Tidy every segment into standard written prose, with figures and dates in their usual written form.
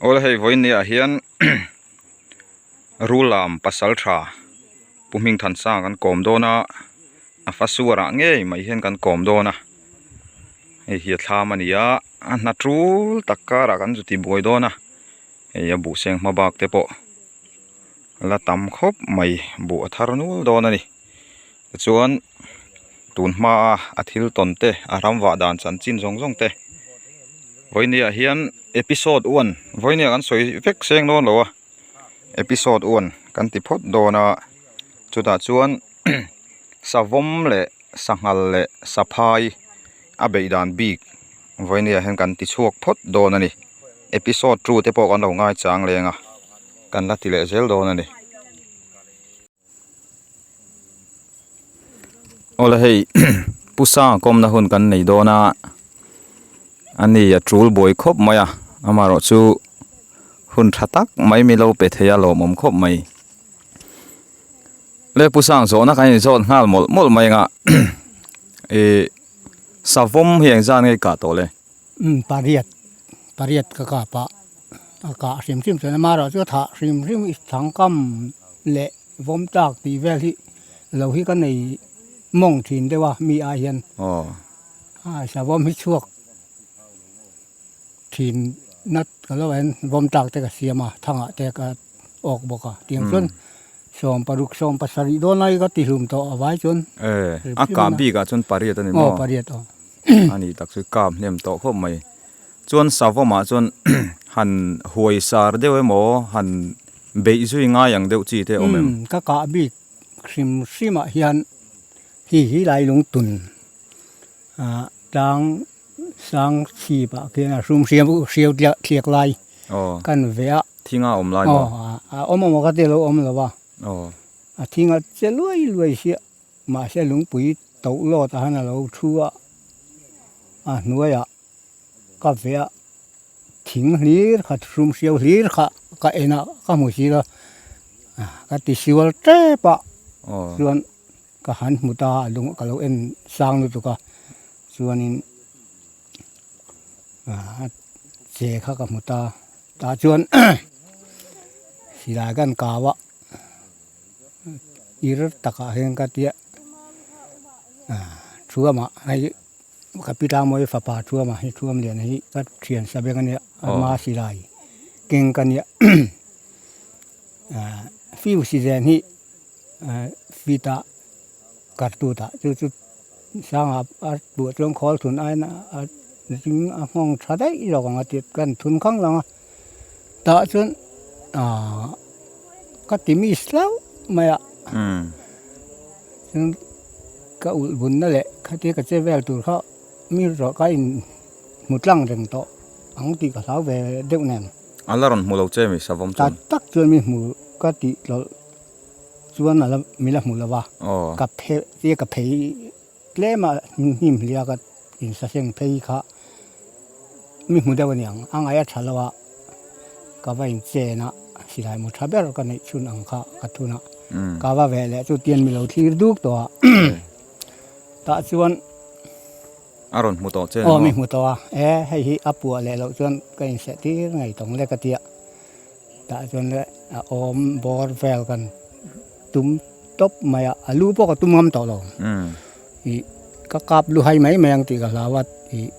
Awle hei vawiin ah hian Rulam pasal tha Pu Hmingthansanga kan kawm dawn a a fa suar ah ngei mai hian kan kawm dawn a hei hi a thlam a ni a a hna tul tak karah kan zu ti buai dawn a hei a buh seng hma bak te pawh la tam khawp mai buh a thar nul dawn a ni tichuan tun hma a a thil tawn te a ram vah dan chanchin zawng zawng te vawinia hian episode one vawinia kan sawi vek seng dawn lo a episode one kan ti phawt dawn a chutah chuan savawm leh sanghal leh saphai a beih dan bik vawinia hian kan ti chhuak phawt dawn a ni episode two te pawh kan lo ngaichang leng a kan la ti leh zel dawn a ni. Awle hei Pu Sanga kawmna hun kan nei dawn a ani a tul buai khawp mai a amaherawh chu hun tha tak mai mi lo pe thei a lawmawm khawp mai le Pu Sang zawhna kan inzawt nghal mawlh mawlh mai anga ih savawm hi engzat nge i kah tawh le? Umm pariat pariat ka kap a a kah hrim hrim chuan amaherawh chu a thah hrim hrim i thangkam leh vawm tlak tih vel hi lo hi ka nei mawng thin deuh a mi ai hian a savawm hi chhuak thin nat ka lo en vawm tlak te ka siam a thangah te ka awk bawk a tiang chuan sawm paruk sawm pasarih dawn lai ka ti hlum tawh a vai chuan a kah bik ah chuan pariat a ni maw aw pariat aw a ni tak chu kap hnem tawh khawp mai chuan savawm ah chuan han huai sar deuh emaw han beih zui ngai ang deuh chi te a awm em ka kah bik hrim hrim ah hian hi hi lai lung tun ah tlang sang chhip ah khian a hrum hriau hriau tliak lai kan ve a thing a awm lai maw aw a awm emaw ka ti lo awm lo a a thing a che luai luai sia mahse lungpui toh lawt ah hian a lo thu a a hnuaiah ka ve a thing hlir kha hrum hriau hlir kha ka en a ka hmu si lo ka ti sual tep a chuan ka han hmu ta a lung ka lo en sang lutuk a chuanin ah che kha ka hmu ta tah chuan silai kan kau a ir takah hian ka tia ah thuamah hei ka pi tlangmawi fapa thuamah hi thuam lian hi ka thian sa beng ania a hma silai keng ka nia ah fuse zen hi feet ah kartut ah chu chu sangah a buh chuan khawl thun aiin a zing a nghawng tha daih zawk ang a tih kan thun khang lang a tah chuan ahh ka ti miss hlauh mai a chuan ka ulh bunna leh khatia ka che vel tur kha mi rawh ka in hmu tlang reng tawh ang tih ka hlau ve deuh nen. A la rawn hmu lo che mi savawm chuan. Tak tak chuan mi hmu ka tih tlawlh. Chuan a la mi la hmu lo va, ka phe tia ka phei tlem a hnim hlia ka insaseng phei kha mi hmu deuh a niang, a ngaih a tha lo a, ka va inchen a, silai mu tha ber ka neih chhun ang kha ka thun a, ka va ve leh chu tian mi lo thlir duk tawh a, tah chuan A rawn hmu tawh che ni maw? Aw mi hmu tawh a, e hei hi a puah leh loh chuan ka inseh tir ngei tawng lek a tia. Tah chuan le a awm bawr vel kan tum tawp mai a, a lu pawh ka tum ngam tawh lo. Ih ka kap lu hai mai mai ang tih ka hlau a, ih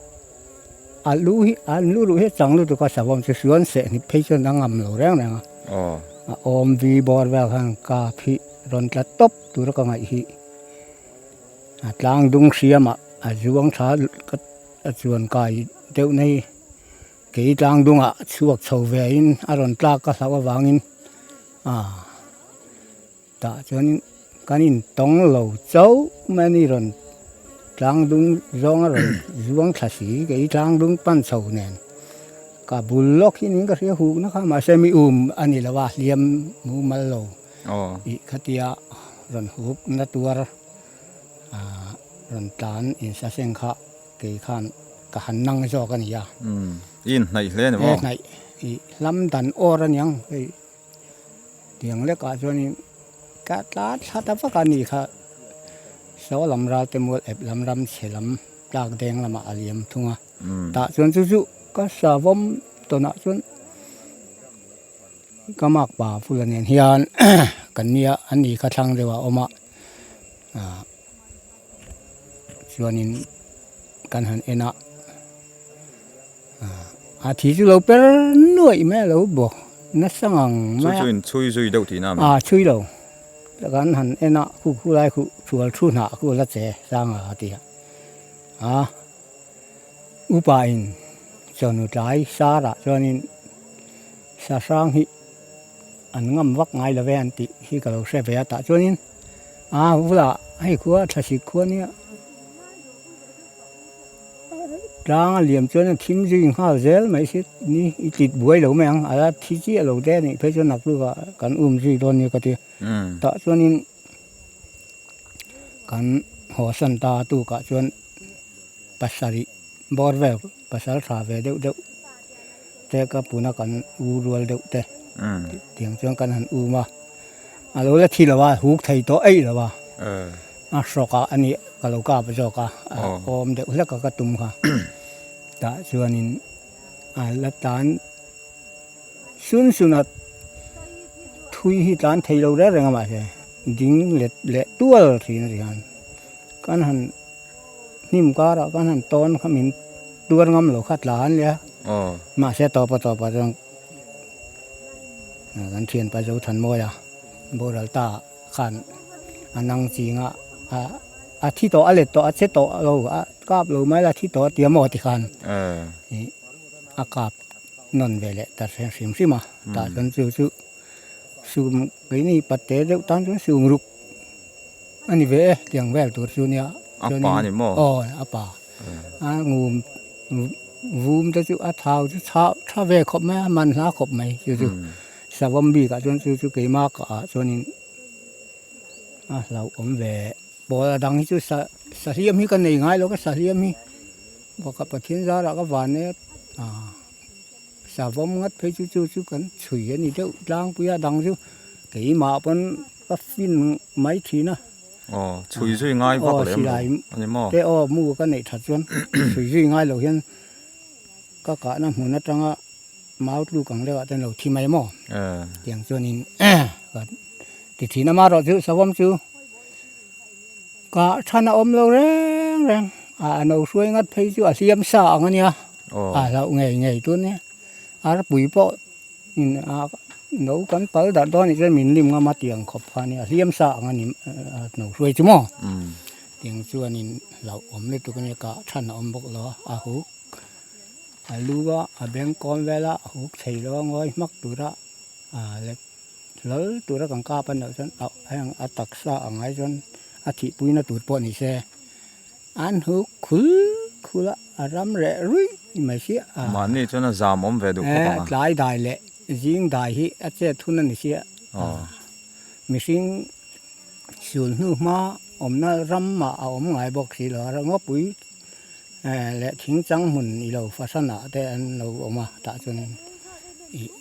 a lu hi an lu luh hi a chang lutuk a savawm chu suan seh hnip phei chuan a ngam lo reng reng a. A awm vi bawr vel khan kap hi rawn tla tawp tura ka ngaih hi a tlang dung hriamah a zuang tha a chuan kai deuh na hi. Kei tlang dungah chhuak chho ve in a rawn tlak ka hlauh avangin ah tah chuan kan in tawng lo chauh mai a ni rawn tlang dung zawng a rawn zuang thla si kei tlang dung pan chho nen ka bul lawk hi niin ka hria huk na kha mahse mi um a ni lo a hliam mumal lo ih khatia rawn huk na tuar ah rawn tlan insaseng kha. Kei khan ka han nang zawk a ni a. Umm, i inhnaih hle a ni maw? E hnaih, i hlam dan awr a niang hei tiang lekah chuanin ka tla thla ta vak a ni kha saw lam ral te mual ep lam ram chhe lam tlak deng lamah a liam thung a. Tah chuan chu chu ka savawm tawnah chuan. Ka mak pa fula nen hian kan nia an ni kha thlang deuh a awm a ah chuanin kan han en a ah a thi chu lo per nuaih mai a lo bawk nasa ngang mai a. Chu chu in chhui zui deuh tihna a mi? Ah chhui lo kan han en a khu khu lai khu thual thu hnah khu la che sang a ti a ah. Upa in chawhnu tlai sarah chuanin sahrang hi an ngam vak ngai lo ve an tih hi ka lo hre ve a tah chuanin a bulah hei khua thlasik khua nia tlang a liam chuan a thim zui nghal zel mai si ni i tit buai lo mai ang a la thi chiah lo te a nih phei chuan naktuk ah kan um zui dawn nia ka ti tah chuanin. Kan hawsan ta tukah chuan pasarih bawr vel pasal tha ve deuh deuh te ka puna kan u rual deuh te tiang chuan kan han um a, a lo la thi lo a huk thei tawh eih lo a, a hrawk ah a nih ka lo kap zawk a, a awm deuh hlek a ka tum kha tah chuanin a la tan. Sun sun a thui hi tlan thei lo reng reng a mahse ding let leh tual thin a ti hian kan han hnim karah kan han tawn kha min tuar ngam lo kha tlan leh a mahse tawpa tawpa chuan kan thianpa Zothanmawia boral ta khan a nang ching a a thi tawh a let tawh a che tawh lo a kap lo mai la thi tawh a tia maw ti khan a kap. nawn ve leh ta hre hrim hrim a tah chuan chu chu sum keini patte deuh tan chuan sum ruk a ni ve e tiang vel tur chu nia a pa a ni maw aw a pa a ngum vum te chu a thau chu tha tha ve khawp mai a man hla khawp mai chu chu savawm bik ah chuan chu chu keima kah ah chuanin a hlauhawm ve. Pawl a dang hi chu sa sahliam hi ka nei ngai lo ka sahliam hi bawk a Pathian zarah ka van e ah savawm ngat phei chu chu chu kan chhui a ni deuh tlangpui a dang chu keimah pawn ka fin mai thin a. Aw chhui zui ngai vak lem lo a ni maw? Te aw mu ka neih that chuan chhui zui ngai lo hian ka kahna hmun atanga mau tluk ang deuhah te an lo thi mai maw? Tiang chuanin ka ti thin a amaherawhchu savawm chu. Ka than a awm lo reng reng a a no hruai ngat phei chu a hliam sa ang a nia a hlauh ngei ngei tun nia arpui pawh in a no kan pal darh dawn anih chuan min lim ngam a tiang khawp kha a nia a hliam sa ang a ni a no hruai chu maw tiang chuanin hlauh awm lutuk a nia kah than a awm bawk lo a a huk a lu a a beng kawn vel a a huk thei lo a ngawi hmak tura a let. Lal tura kan kap a nih chuan heng a taksa ang ai chuan a thihpuina tur pawh ni se an huk khul khul a, a ram reh ruih mai sia a. Mahni chuan a zam awm ve duh khawp ang a. Tlai dai leh zing dai hi a chet hun a ni sia. Mihring sul hnu hma awmna ramah a awm ngai bawk si lo a, ngawpui leh thing chang hmun i lo fahranah te an lo awm a tah chuan ih.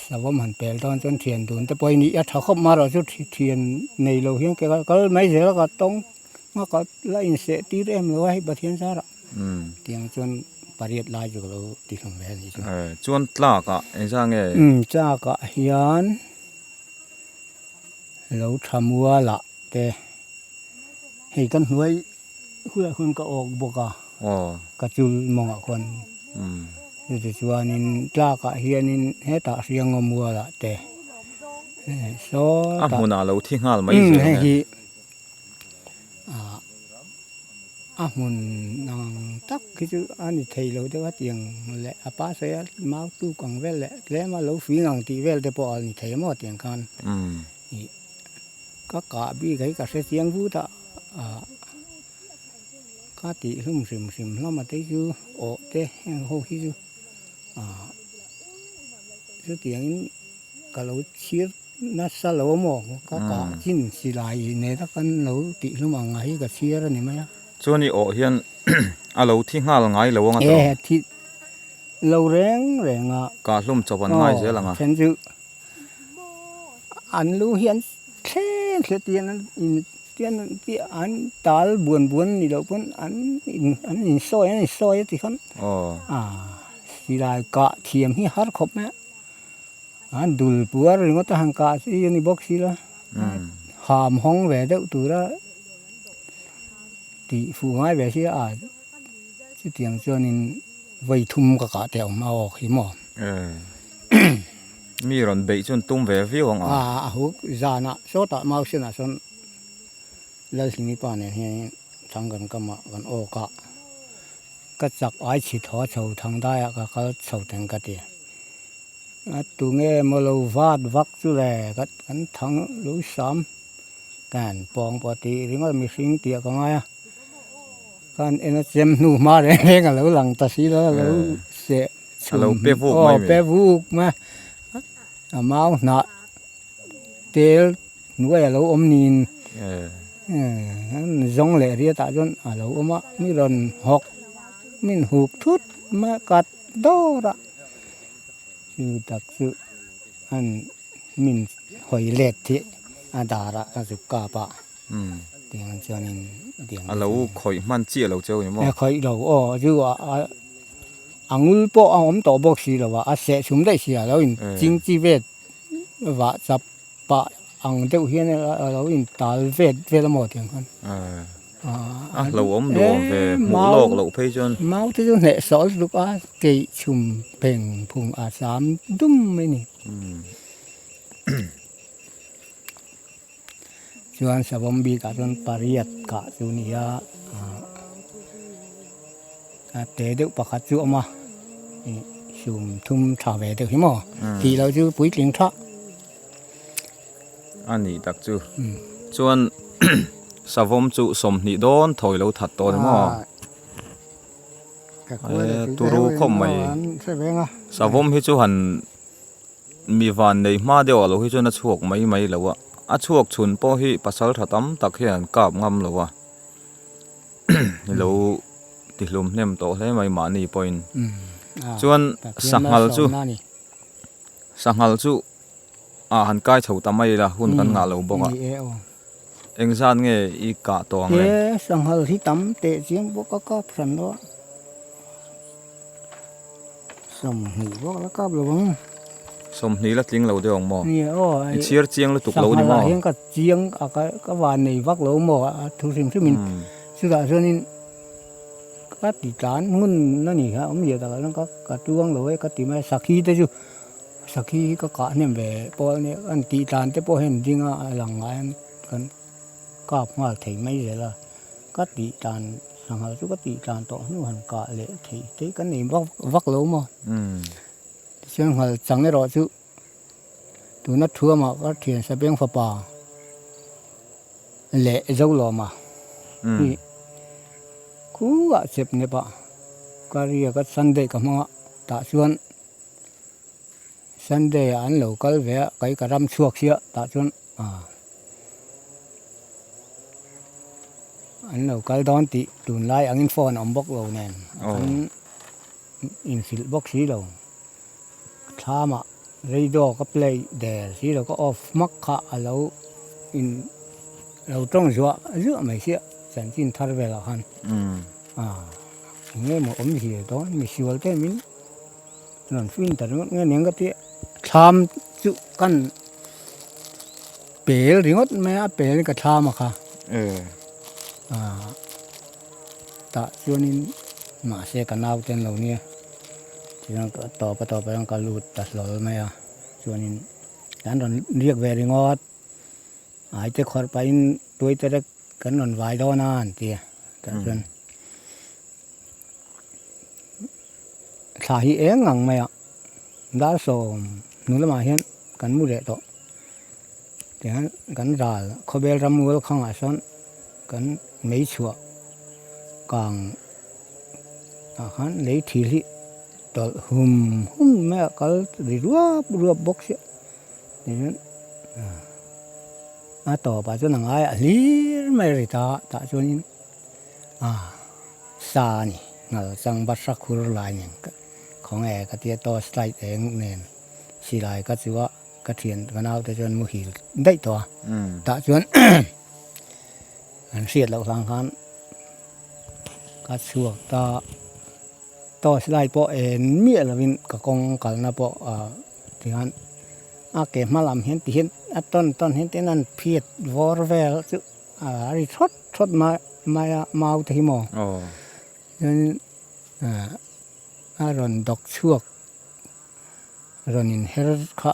Savawm han pel dawn chuan thian dun te pawh hi nih a tha khawp mai erawh chu thian nei lo hian ke kal mai zel a ka tawng a ka la inseh tir em lo a hei Pathian zarah tiang chuan pariat lai chu ka lo ti hlawm ve a nih chu. Chuan tlak ah engzah nge? Tlak ah hian lo tha mual ah te hei kan hnuai Khuiah khuan ka awk bawk a, ka chul mawngah khuan chutichuanin tlakah hianin hetah Hriangaw mualah te sawtah a hmunah lo thi nghal mai zel hei hi a hmun ang tak hi chu a ni thei lo deuh a tiang leh a pa sawi a mau tuk ang vel leh tlem a lo fing ang tih vel te pawh a ni thei maw tiang khan ih. Ka kah bik hi ka hre chiang vut a, ah ka tih hlum hrim hrim hlawm a te chu awh te heng ho hi chu ah chutiangin ka lo chhir nasa lo a maw ka kah chin silai nena kan lo tih hlum ang hi ka chhir a ni mai a. Chuan i awh hian a lo thi nghal ngai lo ang a tawh. E thi lo reng reng a. Kah hlum chawp an ngai zel ang a. Aw then chu. An lu hi an thleng thleh tian an in tian an tal buan buan ni loh pawn an in an insawi an insawi a ti khan ah silai kah thiam hi har khawp mai a. An dul puar ringawt a han kah chi a ni bawk si la, ham hawng ve deuh tura tih fuh ngai ve si a, chutiang chuanin vawi thum ka kah teh awm a awk hi maw. Mi rawn beih chuan tum ve viau ang a. A huk zanah sawtah Mausenah sawn Lalhlimi pa nen hianin thang kan kamah kan awk a, ka chak ai chhi thaw chho thang daiah ka kal chho teng ka ti. A tunge maw lo vat vak chu le ka kan thang lo sam kan pawng pawh tih ringawt mihring tih ah ka ngai a, kan en a chem hnu hma reng reng a lo lang ta si lo a lo seh chhum aw pe vuk mai a, a mau hnah tel hnuai a lo awm niin zawng leh riat ah chuan a lo awm a mi rawn hawk min huk thut mai a kat dawr a. Chu tak chu an min hawi let hi a darah ka zuk kap a tiang chuanin tiang a lo khawih hman chiah lo cheu ni maw? Khawih lo aw chu a a ngul pawh a awm tawh bawk si lo a a seh chhum daih si a lo in ching chi vet vah chap pah ang deuh hian a lo in tal vet vel a maw tiang khan. A hlo awm nuam ve hmuh lawk loh phei chuan. Mau te chu hneh sawh lutuk a keih chhum pheng phung a sam dum mai ni. Chuan savawm bik ah chuan pariat kah chu ni a a te deuh pakhat chu a awm a sum thum tha ve deuh hi maw tih loh chu puitling tha. A nih tak chu. Chuan savawm chu 20 dawn thawi lo that tawh ni maw? Turu khawp mai. Savawm hi chu han mi van nei hma deuh ah lo hi chuan a chhuak mai mai lo a. A chhuak chhun pawh hi pasal tha tam tak hian an kap ngam lo a. Lo tihlum hnem tawh hle mai mahni pawhin. Chuan sanghal chu sanghal chu. Ah han kai chho ta mai ila hun kan ngah lo bawk a. Eng zat nge i kah tawh ang le? E sanghal hi tam teh chiang bawk a kap hran lo a. 20 bawk la kap lo ang. 20 la tling lo deuh ang maw? Ni aw. I chhiar chiang lutuk lo ni maw? Sanghal ah hian ka chiang a ka van nei vak lo maw a thu hrim hrim in. Chutah chuanin ka ti tlan hmun a ni kha awmzia takah chuan ka tuang lo e ka ti mai a sakhi te chu. Sakhi hi ka kah hnem ve pawh a nia, an tih tlan te pawh hian ding a a lang ngai a kan kap nghal thei mai zel a, ka tih tlan sanghal chu ka tih tlan tawh hnu han kah leh theih te kan nei vak vak lo maw. Tichuan nghal chang erawh chu tuna thuamah ka thian Sabeng fapa leh Zolawma hi khuah chep nep a, ka riak a Sunday ka hmang a tah chuan. Sunday ah an lo kal ve a kei ka ram chhuak sia tah chuan ah an lo kal dawn tih tunlai angin phone a awm bawk lo nen an inhrilh bawk si lo thlamah radio ka play der si lo ka off hmak kha a lo in lo tawng zuah zuah mai sia chanchin thar velah khan ah eng nge maw awmzia dawn misual te min. Rawn fin ta ringawt nge aniang ka ti thlam chu kan pel ringawt mai a pel ka thlam a kha tah chuanin mahse ka nau te an lo nia tichuan ka tawp a tawp ah chuan ka lut ta hlawl mai a chuanin an rawn riak ve ringawt aite khawrh pahin tuaite rek kan rawn vai dawn a an ti a tah chuan. Thla hi eng ang mai a, dar sawm hnu lamah hian kan mu leh tawh. Tihian kan ral khawvel rammual khangah sawn kan mei chhuah kang ah khan lei thil hi tawlh hum hum mai a kal ri ruap ruap bawk sia tihian a tawpah chuan a ngaiah hlir mai a ri ta a tah chuanin. A sa a ni nghal chang basa khur lai nen khawnge ka tia torch light eng nen silai ka chu a ka thian ka naute chuan muhil daih tawh a tah chuan an hriat loh hlang khan ka chhuak ta torch light pawh en miah lovin ka kawng kalna pawh ah tikhan. A ke hma lam hian ti hian a tawn tawn hian tin an phiat vawr vel chu a ri thawt thawt mai mai a mau te hi maw chuanin ah a rawn dawk chhuak rawn inher kha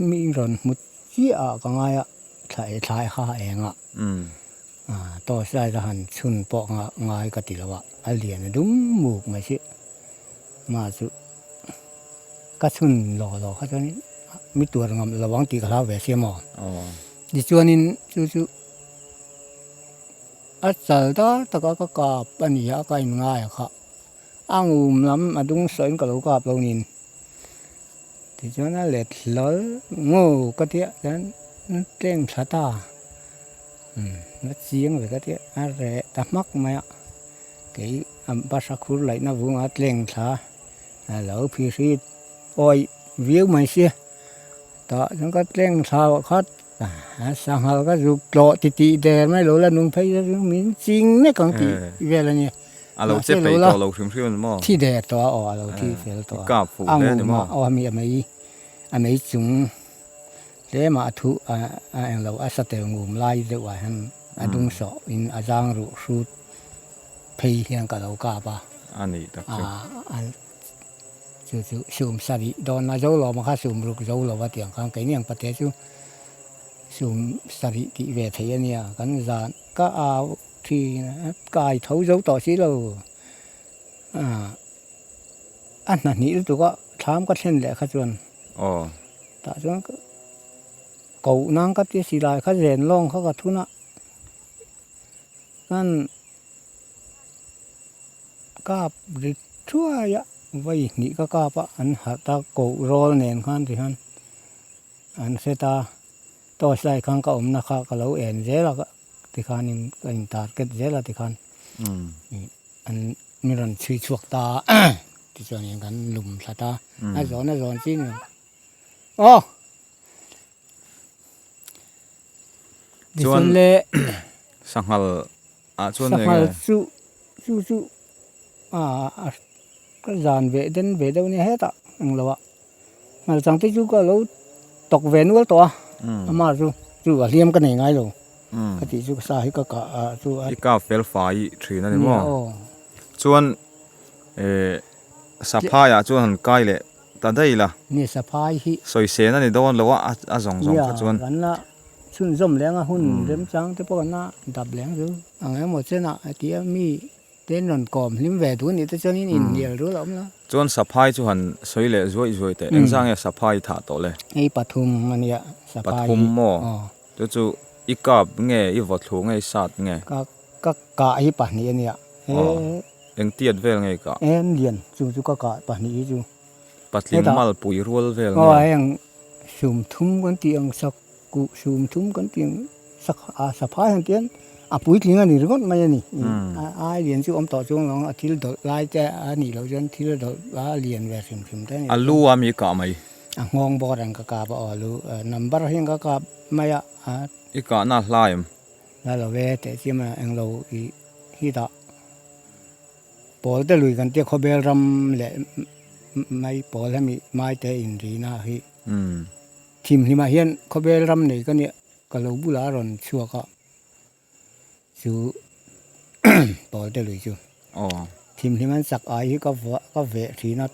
mi rawn hmu chiah ah ka ngai a thla eh thlai kha a eng a ah torch light a han chhun pawh ngai ka ti lo a a lian a dum muk mai si mah chu. Ka chhun law law kha chuan mi tuar ngam lo ang tih ka hlau ve sia maw? Tichuanin chu chu a chal dar taka ka kap a ni a, ka inngai a kha. A ngum lam a dung sawiin ka lo kap lo niin. Tichuan a let hlawl ngu ka tia chuan tleng thla ta. Umm a chiang ve ka tia a reh ta hmak mai a. Kei a basa khur laihna vunga tleng thla. A lo phihrit awih viau mai sia tah chuan ka tleng thla khat a sanghal ka zuk tlawh ti tih der mai lo la nung phei chu min ching nek ang tih vel a nia a lo che peih tawh lo hrim hrim a ni maw thi der tawh a aw a lo thi fel tawh a kap fuh hle a ni maw aw a mi a mei a mei chung tlem ah a thu a englo a satel ngum lai deuh ah hian a dung sawh in a zang ruh hrut phei hian ka lo kap a. A nih tak chu. A chu chu sum sarih dawn a zo lo mah kha sum ruk zo lo a tiang khan keini ang pate chu sum sarih tih ve thei a nia kan zan ka au thin a kai tho zo tawh si lo a a hna hnih lutuk a thlam ka thlen leh kha chuan tah chuan koh nan ka ti silai kha zen lawng kha ka thun a. An kap ri thuai a, vawi hnih ka kap a, an harh ta koh rawl nen khan ti khan an hre ta, torch light khan ka awmna kha ka lo en zel a tikhanin ka in target zel a tikhan an min rawn chhui chhuak ta a tichuanin kan lum thla ta a zawn a zawn chi ni lo aw. Chuan sanghal ah chuan enge? Sanghal chu chu chu ah ka zan ve den ve deuh nia hetah englo ah nghal chang te chu ka lo tawk ve nual tawh a ama chu chu a hliam ka nei ngai lo ka tih chu sa hi ka kah ah chu a I kap fel fai thin a ni maw? Chuan eh saphai ah chuan han kai leh Ta daih la. Ni saphai hi. Sawisên a ni dawn lo a, a zawng zawng kha chuan. Nia, kan la chhunzawm leng a, hun remchang te pawh kan la dap leng chu. Ang emaw chenah tia mi te an rawn kawm hlim ve duh anih te chuan in inhnial rul a awm la. Chuan saphai chu han sawi leh zuaih zuaih teh. Engzah nge saphai thah tawh le? Hei pathum a nia, saphai hi. Pathum maw? Chu chu i kap nge, i vawthlu nge, i sat nge? Ka ka kah hi pahnih a nia. Aw, engtiat vel nge i kah? En lian, chu chu ka kah pahnih hi chu. Patling malpui rual vel nge? Aw, heng sum thum kan tih ang sak kuh sum thum kan tih ang sak a saphai han tian a puitling a ni ringawt mai a ni. A ai lian chu awm tawh chuang lo ang a thil dawlh lai te a nih loh chuan thil dawlh a lian ve hrim hrim te a ni. A lu a mi kah mai? A nghawng bawk reng ka kap a aw lu number hian ka kap mai a. I kahna a hla em? La lo ve teh chiam a englo i hi dah pawl te lui kan tia khawbel ram leh mai pawl hemi mai te in rina hi thimhlim ah hian khawbel ram nei ka nia ka lo bulah a rawn chhuak a chu pawl te lui chu thimhlim an sak ai hi ka ka veh thin a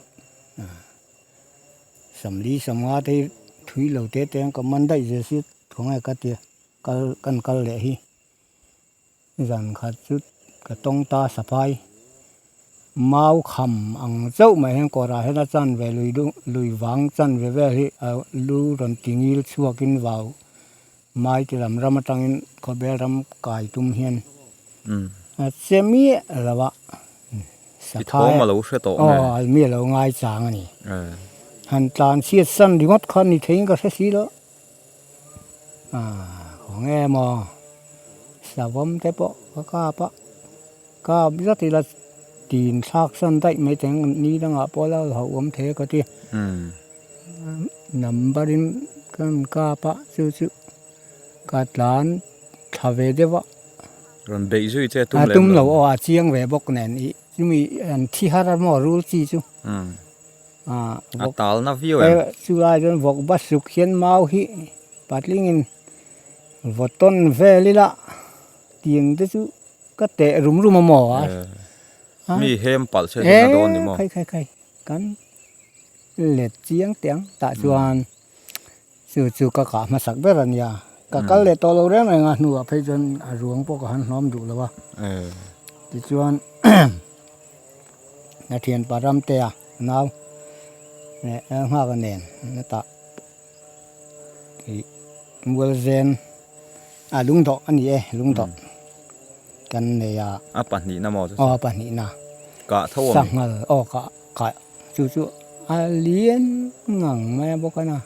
samli samnga te hi thui lo te te an ka man daih zel si khawnge ka tia. Kal kan kal leh hi zan khat chu ka tawng ta saphai mau kham ang chauh mai hian kawrah hian a chan ve lui dung lui vang chan ve vel hi a lu rawn ti ngil chhuakin vau mai ti lam ram atangin khawbel ram kai tum hian a che miah lo a saphai aw mi a lo ngai chang a ni han tlan chhiat san ringawt kha ni theiin ka hre si lo. Khaw nge maw savawm te pawh ka kap a kap zat ila tin thlak san daih mai teng ni dangah pawh la hlauh awm thei a ka ti number in ka rawn kap a chu chu ka tlan thla ve deuh a rawn beih zui che tum lem lo aw a chiang ve bawk nen ih chumi an thi har a maw rul chi chu. A talna viau em? Chulai chuan vawk ba suk hian mau hi patlingin vaw tawn vel ila tiang te chu ka teh rum rum a maw a? Mi hem palh che chu na dawn ni maw? Khai khai khai kan let chiang teh ang tah chuan chu chu ka kah hmasak ber a nia ka kal leh tawh lo reng reng a hnuah phei chuan a ruang pawh ka han hlawm duh lo a tichuan Na thianpa Ramtea nau leh Lalnghaka nen na tah ih Mualzen ah lungdawh a ni e lungdawh kan nei a. A pahnihna maw chu? Aw a pahnihna. Kah tho a mi? Sanghal aw kah kah chu chu a lian ngang mai a bawk a na.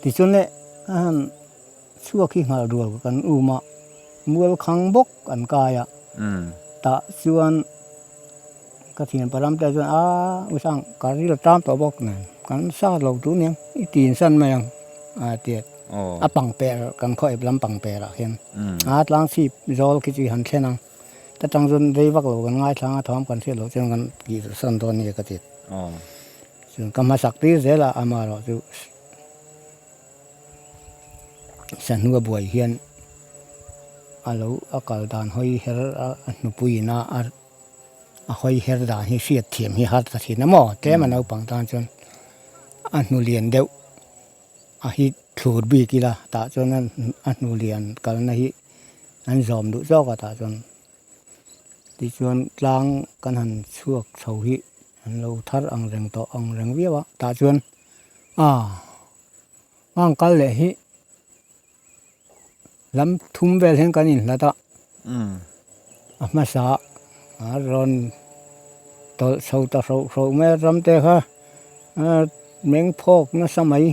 Tichuan le a han chhuak hi nghal rual kan um a Mualkhang bawk an kai a tah chuan. Ka thian param te chuan a u sang ka ril tam tawh bawk nen kan sa lo tur aniang i tin san mai ang a ti a a pang per kan khaw ep lam pang per ah khian a tlang chhip zawl khi chu i han thlen ang ta tang chuan rei vak lo kan ngaithla ang a thawm kan hriat loh chuan kan tih san dawn nia ka ti chuan ka hmasak tir zel a amaherawh chu Sahnua buai hian a lo a kal dan hawi her a hnupuiin a a hawi her dan hi hriat thiam hi har ta thin a maw tlem a naupang tan chuan a hnu lian deuh a hi thlur bik ila tah chuan a hnu lian kalna hi an zawm duh zawk a tah chuan tichuan tlang kan han chhuak chho hi an lo thar ang reng tawh ang reng viau a tah chuan a ang kal leh hi lam thum vel hian kan inhlat a a hmasa a rawn tawlh chho ta hroh hroh mai a ram te kha meng phawk nasa mai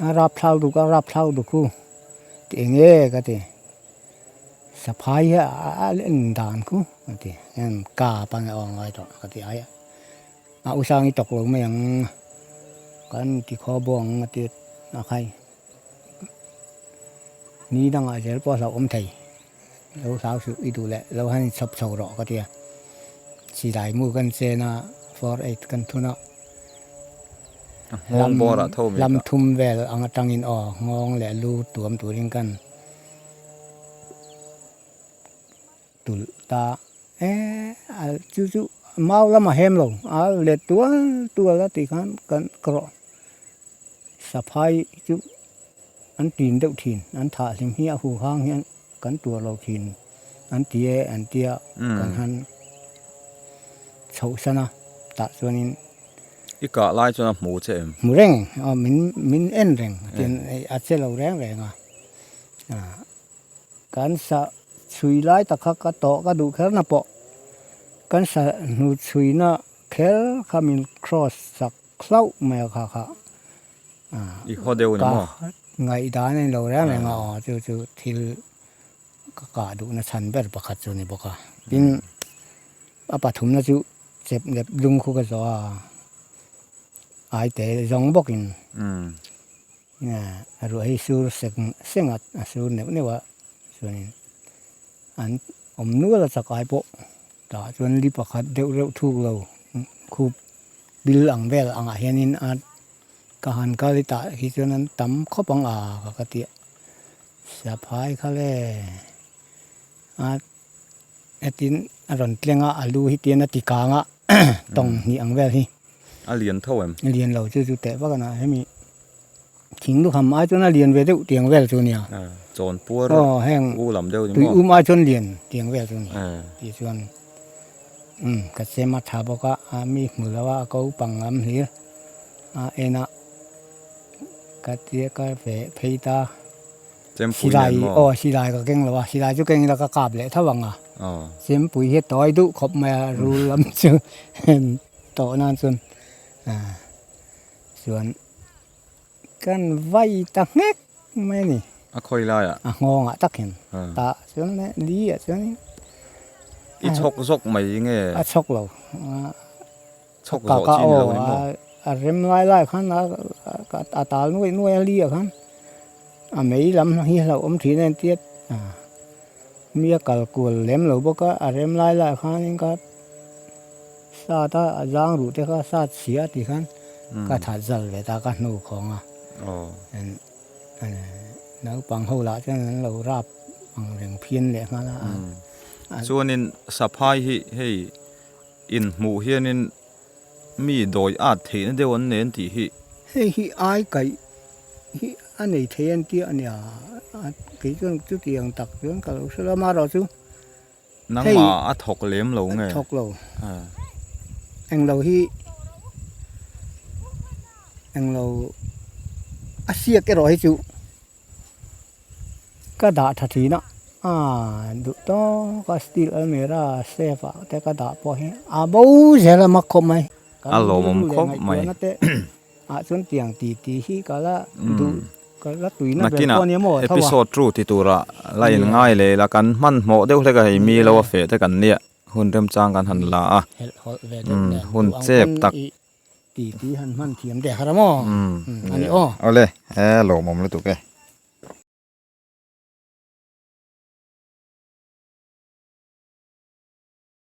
a rap thlau duk a rap thlau duk hu tih eng nge ka ti saphai hi a en dan khu ka ti kap a nih aw ngai tawh ka ti ai a. A u sang i tawk lo mai ang kan ti khaw bawk ang a ti a khai ni dangah zel pawh a hlauhawm thei lo hlau suh i duh leh lo han inchhawp chho rawh ka ti a silai mu kan chen a 48 kan thun a nghawng bawr ah tho mai lam thum vel ang atangin aw nghawng leh lu tuam turin kan Tulh ta e a chu chu mau lamah hem lo a let tual tual a tih khan kan ka rawh saphai chu an tin deuh thin an thah hlim hi a hu hang hian kan tuar lo thin an ti e an tia kan han chhoh san a tah chuanin. I kah lai chuan a hmu che em? Hmu reng aw min min en reng tin a che lo reng reng a. Kan sa chhui lai tak kha ka tawh ka duh kher na pawh kan sa hnu chhuina kher kha min cross chak hlauh mai a kha kha I haw deuh ni maw? Ka ngaihdan a ni lo reng reng a aw chu chu thil ka kah duhna chhan ber pakhat chu a ni bawk a. Tin a pathumna chu chep lep lung khu ka zawh a aite zawng bawkin. A ruah hi sur sek seng a, a sur neuh neuh a chuanin an awm nual a chakai pawh tah chuan li pakhat deuh reuh thuk lo khup bil ang vel angah hianin a ka han kal i tah hi chuan an tam khawp ang a ka ka ti a saphai kha le a hetin a rawn tleng a a lu hi tian a ti kang a tawng hnih ang vel hi. A lian tho em? A lian lo chu chu teh vak a na hemi thing lukham ai chuan a lian ve deuh tiang vel chu nia. Chawn puar Aw heng u lam deuh ni tui um ai chuan lian tiang vel chu ni. Tih chuan um ka chem a tha bawk a a mi hmu lo a a ko pang lam hlir a en a ka tia ka ve phei ta. Chempui nen maw? Aw silai ka keng lo a silai chu keng ila ka kap leh tho ang a. Chempui hi a tawi duh khawp mai a rul lam chu. Tawh nan chuan chuan kan vai ta nghek mai a ni. A khawi laiah? A nghawngah tak hian tah chuan li ah chuan I chhawk zawk mai nge? A chhawk lo. Chhawk zawh chi ni lo ni maw? A rem lai lai khan a tal nuai nuai a li ah khan a mei lam hi hlauhawm thin a entir mi a kal kual lem lo bawk a, a rem lai lai khanin ka. sat a, a zang ruh te kha a sat chhia tih khan ka that zal ve ta ka hnu khawng a. Naupang ho lah chuan an lo rap ang reng phian leh nghal a. Chuanin saphai hi hei inhmuh hianin mi dawi at theihna deuh an nei an tih hi. Hei hi ai kaih hi a nei thei an tia a nia, kei chuan chutiang tak chuan ka lo hre lo amaherawhchu Nangmah a thawk lem lo nge? A thawk lo. Englo hi englo a siak erawh hi chu ka dah tha thin a, a duh tawk a steel almirah safe ah te ka dah pawh hi a bo zel a mak khawp mai. A lawmawm khawp mai. Ah chuan tiang ti ti hi ka la duh ka la tuina ber Nakinah pawh a nia maw tho a. Episode two ti turah la in ngai leh ila kan hmanhmawh deuh hlek a hei mi lo a feh te kan nia hun remchang kan han la a Helh hawlh ve deuh nen hun duh ang chep pawn tak i ti ti han hman thiam deuh har a maw Umm a ni aw. Awle he lawmawm lutuk e.